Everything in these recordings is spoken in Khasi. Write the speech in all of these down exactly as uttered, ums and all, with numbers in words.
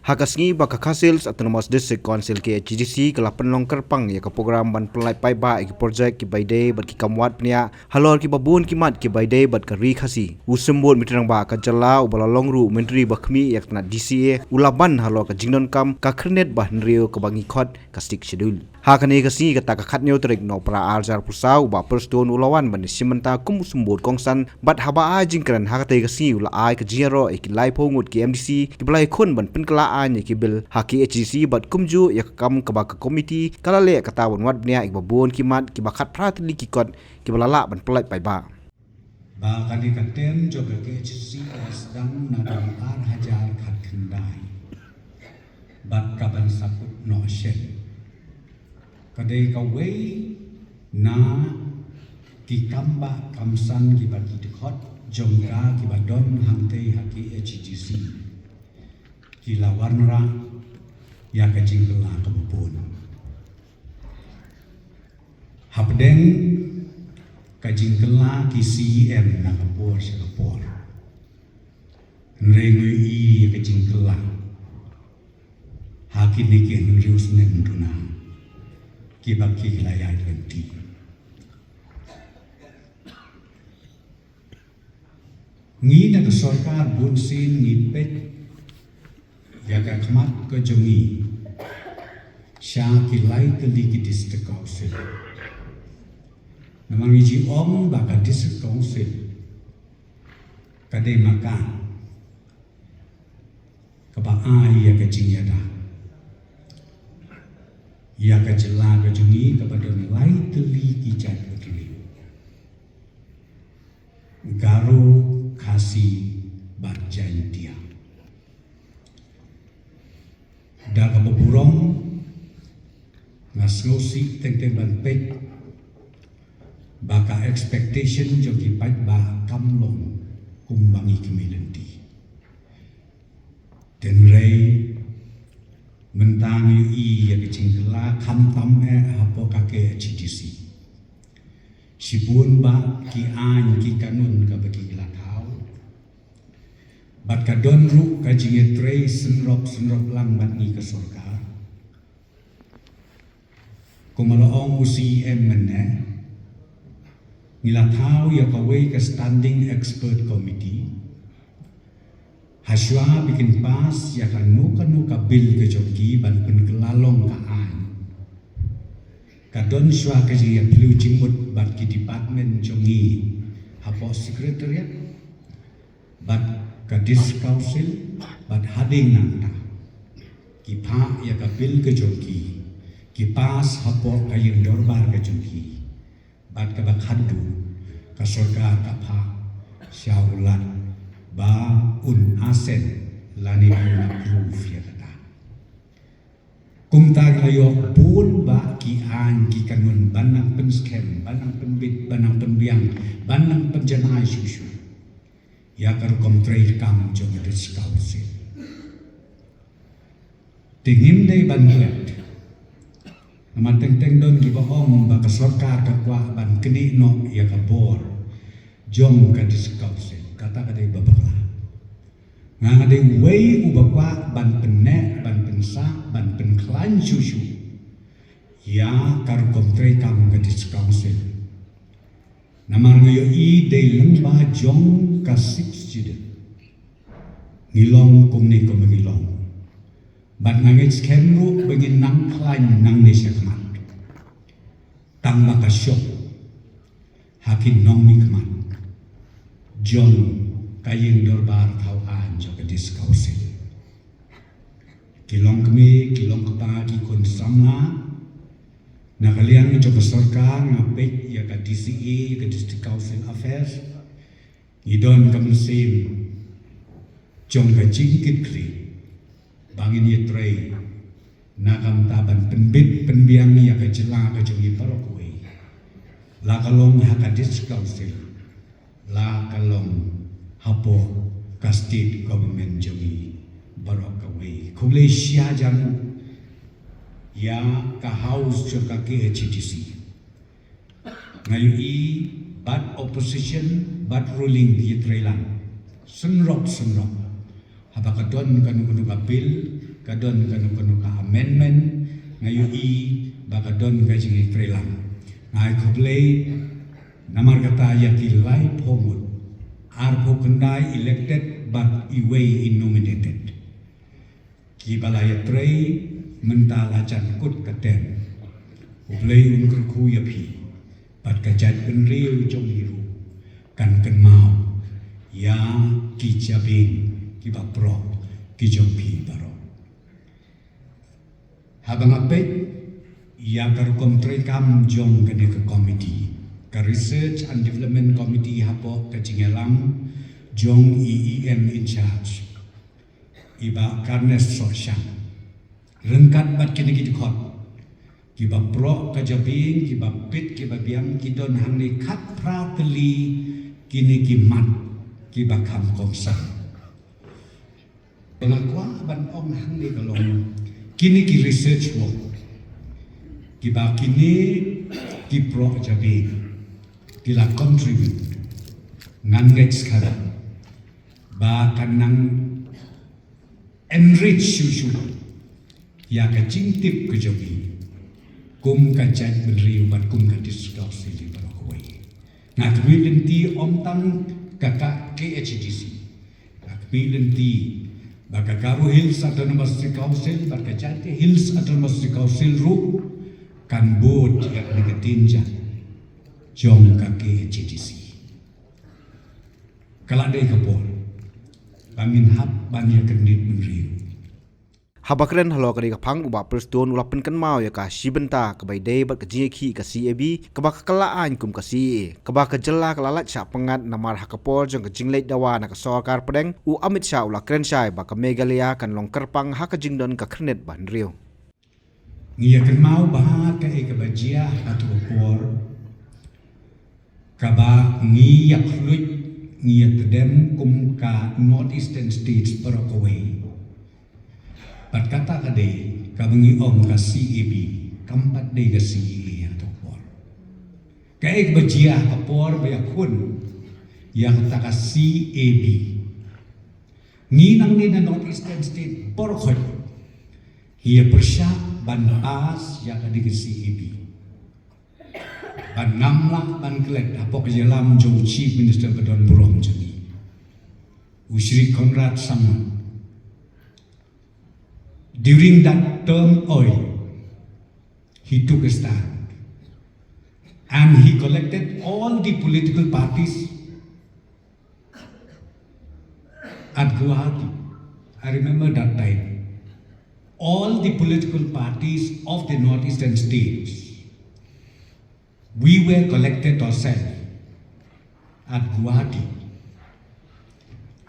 Ha ka sngi ba ka Khasi Hills Autonomous District Council, K H A D C, ka la pynlong kyrpang ïa ka program ban pynlait paidbah ïa ki projek kiba ïadei bad ki kam wad bniah halor kiba bun ki mat kiba ïadei bad ka Ri Khasi. U Symbud Myntri Rangbah ka jylla uba la long ruh u Myntri ba khmih ïa ka tnat D C A u la ban halor ka jingdonkam ka khyrnit ba hynriew kaba ngi khot ka Sixth Schedule. Ha kane ka sngi kata ka khathynñiew tarik Nohprah ar hajar arphew saw, u Bah Prestone u la wan ban ïashim bynta kum u symbud kongsan bad haba ai jingkren ha katei ka sngi u la ai ka jingïaroh ïa ki laiphew ngut ki M D C kiba la ïakhun ban pynkylla aiñ ïa ki bill ha K H A D C bad kumjuh ïa ka kam kaba ka komiti ka la leh kata ban wad bniah ïa kiba bun ki mat kiba khatphra tylli ki kot kiba la lah ban pynlait paidbah. Ba kane ka term jong ka K H A D C ka la sdang naduh ar hajar khatkhyndai bad ka ban sa kut noh shen. Ka dei kawei na ki kam ba kam san kiba ki dkhot jong ka kiba don hangtei ha K H A D C ki la wanrah ïa ka jingkylla kaba bun. Hapdeng ka jingkylla ki C E M na ka por sha ka por, hynrei ngi ïohi ïa ka jingkylla ha kine ki hynriew snem duna kiba ki la ïaid lynti. Ngi na ka sorkar bunsien ngi peit ïa ka khmat ka jong ngi sha ki lai tylli ki district council. Namar ngi ju ong ba ka district council ka dei markah kaba ai ïa ka jingïada ïa ka jylla ka jong ngi kaba don lai tylli ki jait bynriew. Garo, Khasi bad Jaintia. Da kaba burom nga sngewsih teng teng ban peit ba ka expectation jong ki paidbah kam long kumba ngi khmih lynti. Hynrei mynta ngi ïohi ïa ka jingkylla khamtam eh hapoh ka K H A D C. Shibun bah ki aiñ ki kanun kaba ki la thaw bad ka don ruh ka jingïatrei synrop synrop lang bad ngi ka sorkar. Kumba la ong u C E M mynne, ngi la thaw ïa kawei ka standing expert committee. Hashwa ba kin pass ïa kano kano ka bill ka jong ki ban pynkylla long ka aiñ, ka don shwa ka jingïaphylliew jingmut bad ki department jong ngi hapoh secretariat bad ka district council bad hadien nangta ki phah ïa ka bill ka jong ki, ki pass hapoh ka ïing dorbar ka jong ki. Bad kaba khadduh ka sorkar ka phah sha u Lat ba un assent lane un approve ïa kata. Kumta ngi la ïoh bun bah ki aiñ ki kanun ban nang pynskhem, ban nang pynbit, ban nang pynbiang, ban nang pynjanai shuh shuh ïa ka rukom treikam jong ka district council. Te ngim dei ban klet namar teng teng don kiba ong ba ka sorkar ka kwah ban knieh noh ïa ka bor jong ka district council. Kata ka dei ba bakla. Nga nga dei uwei uba kwah ban pynneh, ban pynsah, ban pynkhlaiñ shuh shuh ïa ka rukom treikam ka district council. Namar nga ïohi dei lyngba jong ka Sixth Schedule ngi long kumne kumba ngi long. Bad nga ngeit skhem ruh ba ngin nang khlaiñ nangne sha khmat. Tang ba ka shong ha ki nongmihkhmat jong ka ïing dorbar thaw aiñ jong ka District Council. Ki longkmie, ki longkpa, ki khun samla, na ka liang jong ka sorkar nga peit ïa ka D C A, ka District Council Affairs, ngi don ka mynsiem jong ka jingkitkhlieh ba ngin ïatrei na ka bynta ban pynbit pynbiang ïa ka jylla ka jong ngi baroh kawei, la ka long ha ka District Council, la ka long hapoh ka State Government jong ngi baroh kawei. Khublei shihajar nguh ïa ka House jong ka K H A D C. Nga ïohi bad opposition bad ruling ki ïatrei lang synrop synrop. Haba ka don kano kano ka bill Ka don kano kano ka amendment, nga ïohi ba ka don ka jingïatreilang. Nga ai khublei namar kata ïa ki laiphew ngut, arphew khyndai elected bad iwei i nominated. Kiba la ïatrei mynta la jan kut ka term. U Blei un kyrkhu ïa phi bad ka jaitbynriew jong ngi ruh kan kynmaw ïa ki jabieng kiba proh ki jong phi baroh. Haba nga peit ïa ka rukom treikam jong kane ka komiti, ka Research and Development Committee, hapoh ka jingïalam jong i EM in charge, i Bah Carnes Sohshang, ryngkat bad kine ki dkhot, kiba proh ka jabieng, kiba peit, kiba biang, ki don hangne khatphra tylli kine ki mat kiba kham kongsan. Ba nga kwah ban ong hangne ka long, kine ki research work kiba kine ki proh jabieng ki la contribute, ngan ngeit skhem ba kan nang enrich shuh shuh ïa ka jingtip ka jong ngi kum ka jaitbynriew bad kum ka District Council baroh kawei. Nga khmih lynti ym tang ka, ka KHADC, nga khmih lynti ba ka Garo Hills Autonomous District Council bad ka Jaintia Hills Autonomous District Council ruh kan bud ïa kane ka danger jong ka KHADC. Ka la dei ka por ba ngin hap ban ïa kyndit bynriew. Haba kren halor kane ka phang, u Bah Prestone u la pynkynmaw ïa ka shi bynta kaba ïadei bad ka jingïakhih ka CAB, kaba ka kylla aiñ kum ka CAA, kaba ka jylla ka la lait shah pyngngad namar ha ka por jong ka jingleit dawa na ka sorkar pdeng, u Amit Shah u la kren shai ba ka Meghalaya kan long kyrpang ha ka jingdon ka khyrnit ba hynriew. Ngi ïa kynmaw ba kaei kaba jia ha kato ka por, kaba ngi ïa khluit, ngi ïa tdem kum ka North Eastern States baroh kawei. Bad kata ka dei kaba ngi ong ka CAB, kam pat dei ka CAA ha kato ka por. Kaei kaba jia ha ka por ba ïa khun ïa kata ka CAB, ngi nangne na North Eastern State baroh khoit ngi ïa pyrshah ban pass ïa kane ka CAB. Bad ngam lah ban klet hapoh ka jingïalam jong u Chief Minister ba don burom jong ngi, u Shri Conrad Sangma. During that turmoil, he took a stand and he collected all the political parties at Guwahati. I remember that time. All the political parties of the North Eastern States, we were collected ourselves at Guwahati.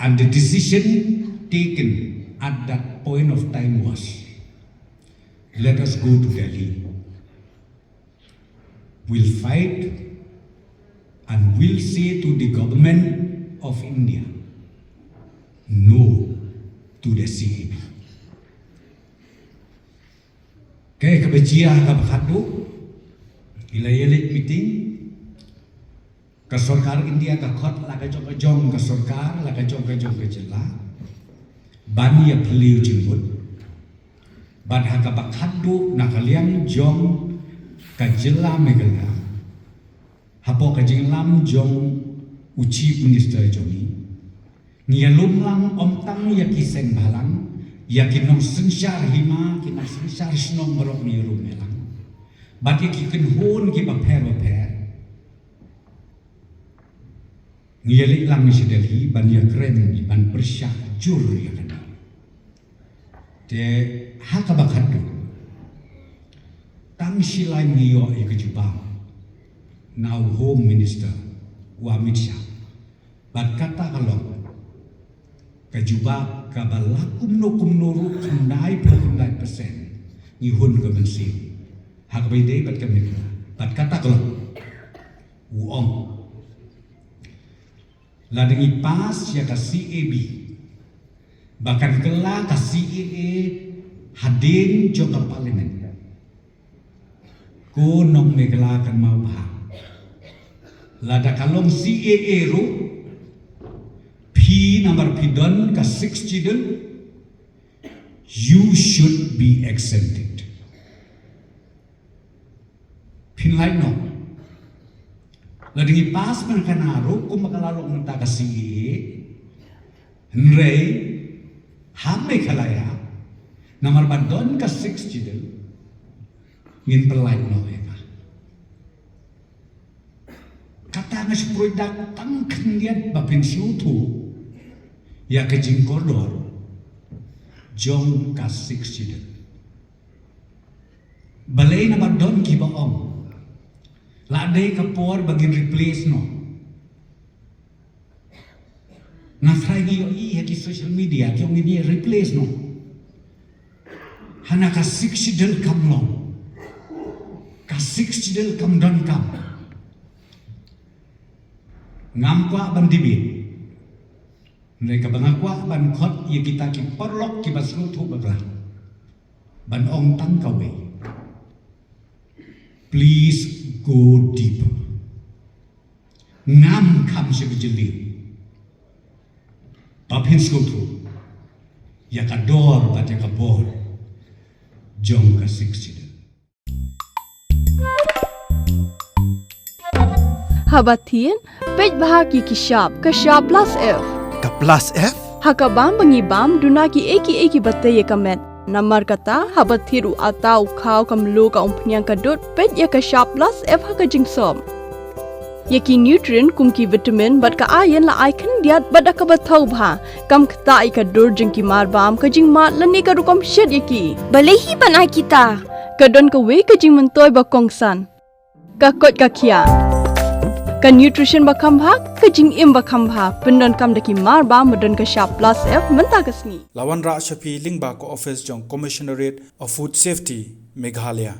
And the decision taken at that point of time was, let us go to Delhi. We'll fight and we'll say to the government of India, no to the CAB. Kaei kaba jia ha kaba khatduh, ngi la ïa leit meeting, ka sorkar India ka khot la ka jong ka jong ka sorkar, la ka jong ka jong ka jylla, ban ïa phylliew jingmut. Bad ha kaba khatduh na ka liang jong ka jylla Meghalaya, hapoh ka jingïalam jong u Chief Minister jong ngi, ngi ïalum lang ym tang ïa ki seng bhalang, ïa ki nongsynshar hima, ki nongsynshar shnong baroh ngi ïalum lang, bad ïa ki kynhun kiba pher bapher. Ngi ïa leit lang sha Delhi ban ïa kren, ban pyrshah jur ïa kane. Te ha kaba khatduh, tang shi lain ngi ïoh ïa ka jubab na u Home Minister, u Amit Shah. Bad kata ka long ka jubab kaba la kumno kumno ruh, khyndai phew khyndai percent ngi hun ka mynsiem ha kaba ïadei bad ka Meghalaya. Bad kata ka long, u ong, lada ngi pass ïa ka CAB, ba kan kylla ka CAA hadien jong ka Parliament, ko nong Meghalaya kan mawbha. Lada ka long CAA ruh, phi namar phi don ka Sixth Schedule, You should be exempted. Phin lait noh. Lada ngi pass man kane ruh kumba ka la long mynta ka C A A. Hynrei ha Meghalaya, namar ba don ka Sixth Schedule, ngin pynlait noh ïa ka. Kata nga shu pyrshah tang khyndiat ba phin sngewthuh ïa ka jingkordor jong ka Sixth Schedule. Balei? Namar don kiba ong, la dei ka por ba ngin replace noh. Nga tharai ngi ïohi ha ki social media ki ong ngin ïa replace noh. Hana ka Sixth Schedule kam long. Ka Sixth Schedule kam donkam. Ngam kwah ban debate. Hynrei kaba nga kwah ban khot ïa kita ki paralok kiba sngewthuh bakla ban ong tang kawei. Please go deeper. Ngam kham sha ka jylliew. Ba phin sngewthuh ïa ka dor bad ïa ka bor jong ka Sixth Schedule. Haba thied, peit bha ïa ki shap, ka shap plus F. Ka plus F? Ha ka bam ba ngi bam, duna kiei kiei kiba tei ïa ka met. Namar kata, haba thied u atta, u khaw, ka mluh, ka umphniang, ka dud, peit ïa ka shap plus F ha ka jingsop. Ïa ki nutrient kum ki vitamin bad ka iron la ai khyndiat bad da kaba thaw bha. Kam ktah ïa ka dur jong ki marbam, ka jingmad lane ka rukom shet ïa ki. Balei hi ban ai kita? Ka don kawei ka jingmyntoi ba kongsan. Ka koit ka khiah. Ka nutrition ba kham bha, ka jingim ba kham bha. Pyndonkam da ki marbam ba don ka shap plus F mynta ka sngi. La wanrah sha phi lyngba ka office jong Commissionerate of Food Safety, Meghalaya.